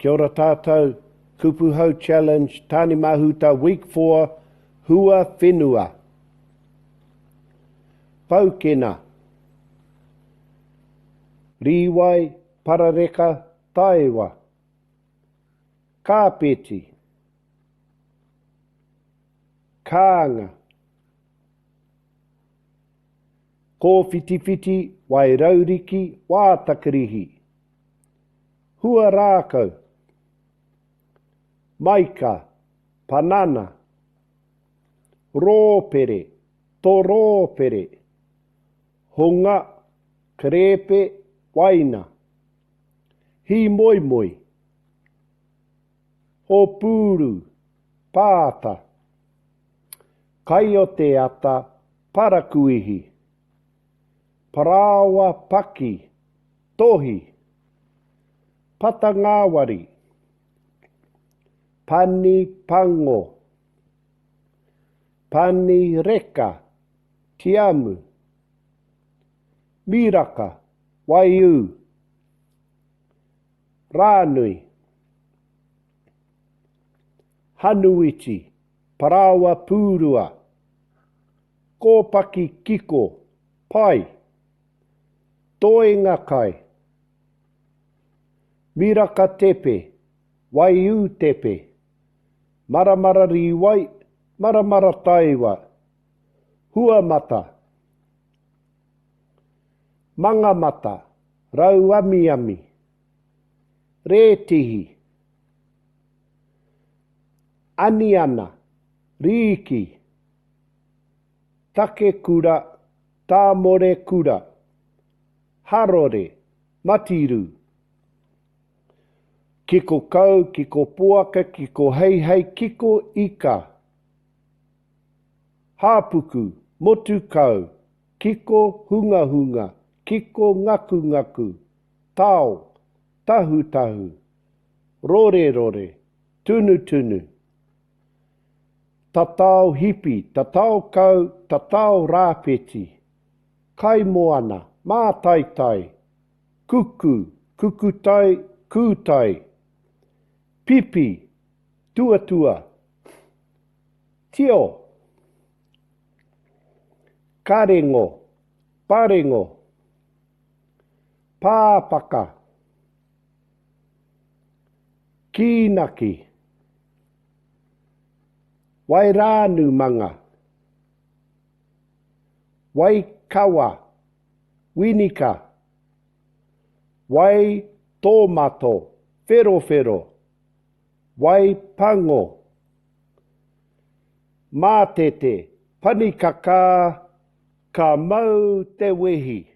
Kia ora tātou, Kupu Hou Challenge, Tāne Mahuta, Week 4, Hua Whenua. Paukena. Rīwai, parareka, taewa. Kāpeti. Kānga. Kōwhitiwhiti, wairauriki, wātakirihi. Hua rākau. Maika, panana. Rōpere, torōpere. Hunga, kerēpe, waina. Hīmoimoi. Hōpūru, pāta. Kai o te ata, parakuihi. Parāoa paki, tohi. Pata ngāwari. Pani pango. Pani reka, tiamu. Miraka, waiū. Rānui. Hanuiti, parāoa pūrua. Kōpaki kiko, pai. Toenga kai. Miraka tepe, waiū tepe. Maramara rīwai, maramara taewa. Huamata. Mangamata, rauamiami. Rētihi. Aniana, rīki. Take kura, tāmore kura. Harore, matirū. Kiko kau, kiko poaka, kiko heihei, kiko ika. Hāpuku, motu kau, kiko hungahunga, kiko ngakungaku, tao, tahutahu, rorerore, tunutunu. Tatao hipi, tatao kau, tatao rāpeti. Kaimoana, mātaitai, kuku, kukutai, kūtai. Pipi, tuatua, tio. Karengo, parengo. Pāpaka. Kīnaki. Wairānumanga. Waikawa. Winika. Wai tōmato, wherowhero. Wai pango. Mātete, panikakā, ka mau te wehi.